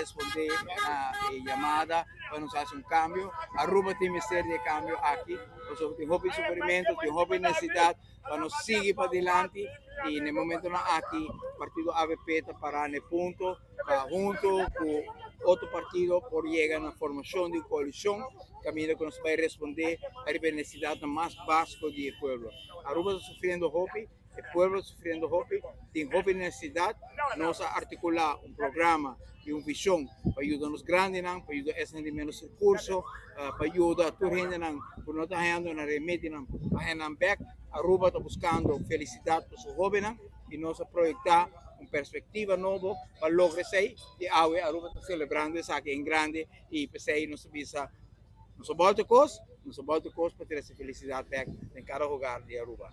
responde na e yamada pa nos haci un cambio. Aruba tin mester di e cambio aki, pasobra tin hopi sufrimento, tin hopi necesidad pa nos sigui padilanti y na e momentonan aki partido avp ta para na e punto pa hunto cu otro partido por yega na formacion di un coalicion caminda cu nos bay responde ariba e necesidadnan mas basico di e pueblo. Aruba ta sufriendo hopi. E pueblo ta sufriendo hopi, tin hopi necesidad. Nos a articula un programa y un vision pa yuda nos grandinan, pa yuda esnan di menos recurso, pa yuda tur hendenan cu no ta hayando nan remedinan pa haya nan bek. Aruba ta buscando felicidad pa su hobennan y nos a proyecta un perspectiva nobo pa logra esey y awe Aruba ta celebrando esaki en grande y p'esey nos ta bisa nos a bolta cos, nos a bolta cos pa trece felicidad bek den cada hogar di Aruba.